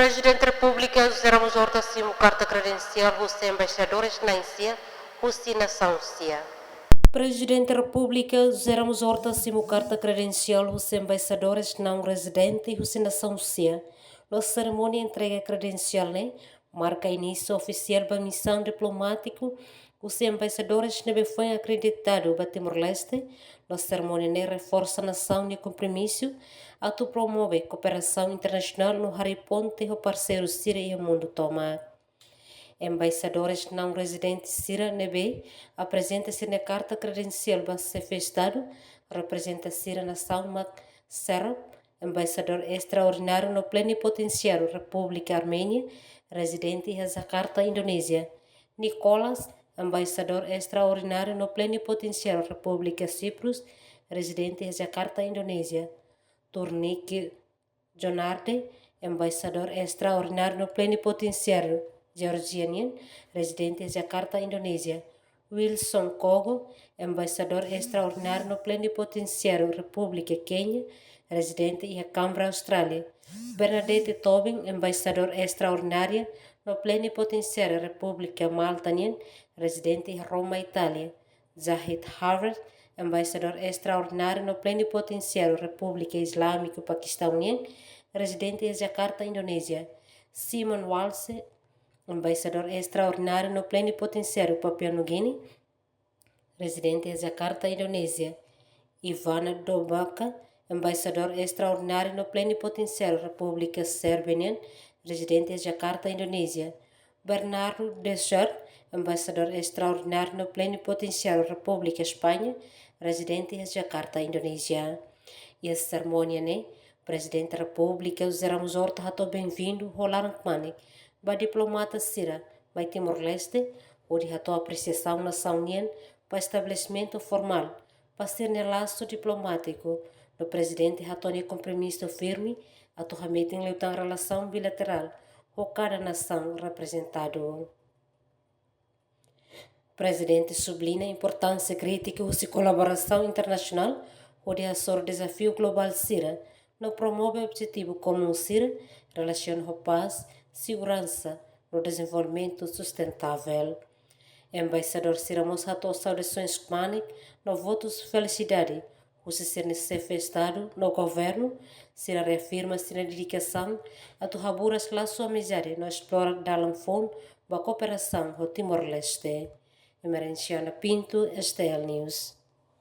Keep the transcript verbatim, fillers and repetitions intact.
Prezidente Repúblika José Ramos Horta simu karta kredensiál husi embaixadores na'in sia husi nasaun sia. Prezidente Repúblika José Ramos Horta simu karta kredensiál husi embaixadores naun rezidente husi nasaun sia. No serimónia entrega kredensiál ne'e marka inísiu ofisiál ba misaun diplomátiku husi embaixadores ne'ebé foin akreditadu ba Timor-Leste. No serimónia ne'e reforsa nasaun nia kompromisu atu promove kooperasaun internasionál no harii ponte ho parseiru sira iha mundu tomak. Embaixadores naun rezidente sira ne'ebé aprezenta sira-nia karta kredensiál ba Xefe Estadu, reprezenta sira nasaun mak Serop, embaixador estraordináriu no plenipotensiáriu Repúblika Arménia, rezidente iha Jakarta, Indonézia. Nicolas, embaixador estraordináriu no plenipotensiáriu Repúblika Siprus, rezidente iha Jakarta, Indonézia. Turnike Jonarde, embaixador estraordináriu no plenipotensiáriu Jeórjia nian, rezidente iha Jakarta, Indonézia. Wilson Kogo, embaixador estraordináriu no plenipotensiáriu Repúblika Kénia, rezidente iha Canberra, Austrália. Bernadette Tobin, embaixador estraordinária no plenipotensiária Repúblika Malta nian, rezidente iha Roma, Itália. Zahid Harvard, embaixador estraordináriu no plenipotensiáriu Repúblika Islamiku Pakistaun nian, rezidente iha Jakarta, Indonézia. Simon Walse, embaixador estraordináriu no plenipotensiáriu Papua New Guinea, rezidente iha Jakarta, Indonézia. Ivana Dobaka, embaixador estraordináriu no plenipotensiáriu Repúblika Sérvia nian, rezidente iha Jakarta, Indonézia. Bernardo Dechard, embaixador estraordináriu no plenipotensiáriu Repúblika España, rezidente iha Jakarta, Indonézia. Iha serimónia ne'e, Prezidente Repúblika José Ramos Horta hato'o benvindu ho laran kmanek ba diplomata sira mai Timor-Leste, hodi hato'o apresiasaun nasaun nian ba estabelesimentu formál ba sira-nia lasu diplomátiku. No Prezidente hato'o nia kompromisu firme atu hametin liután relasaun bilaterál ho kada nasaun reprezentadu. Prezidente subliña importánsia krítika husi kolaborasaun internasionál hodi hasoru dezafiu globál sira no promove objetivu komún sira relasiona ho pás, seguransa no dezenvolvimentu sustentável. Embaixadór sira mós hato'o saudasoens kmanek no votus felisidade husi sira-nia Xefe Estadu no Governu. Sira reafirma sira-nia dedikasaun atu haburas lasu amizade no esplora dalan foun ba kooperasaun ho Timor-Leste. Emerenciana Pinto, S T L News.